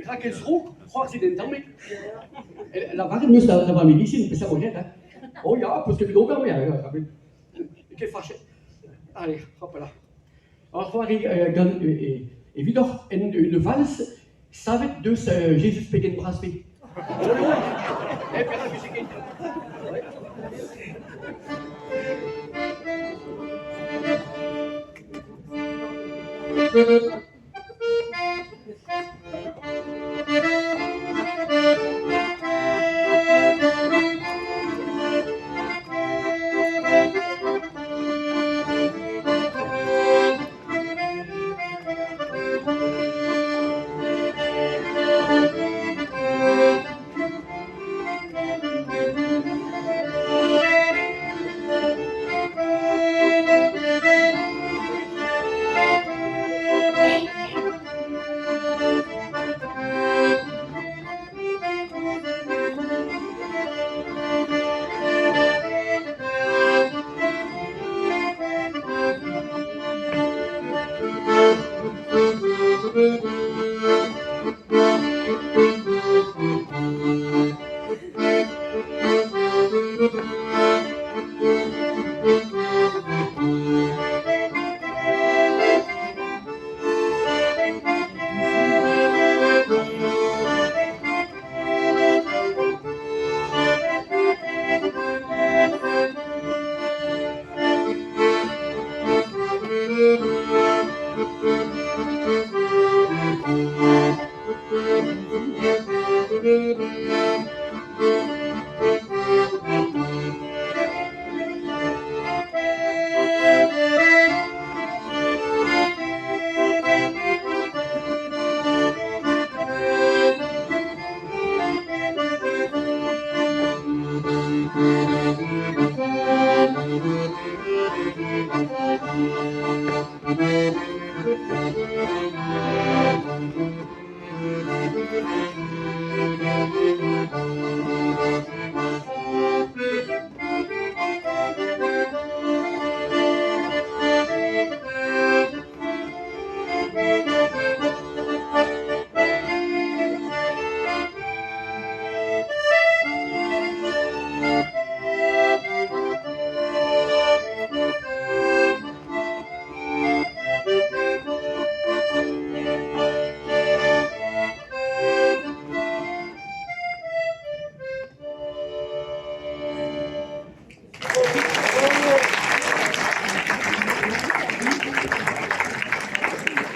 Rak e zroug, c'hoarzhit un tammig. Lavaret 'm eus da va medisin peseurt vo graet hein. Oh ya, 'peus ket bet ober me, ket fachet. Allez, hop là. Ur c'hoari gant evidoc'h en une valse savet deus Jezuz pegen bras-fe. Eh, perak 'vije ket?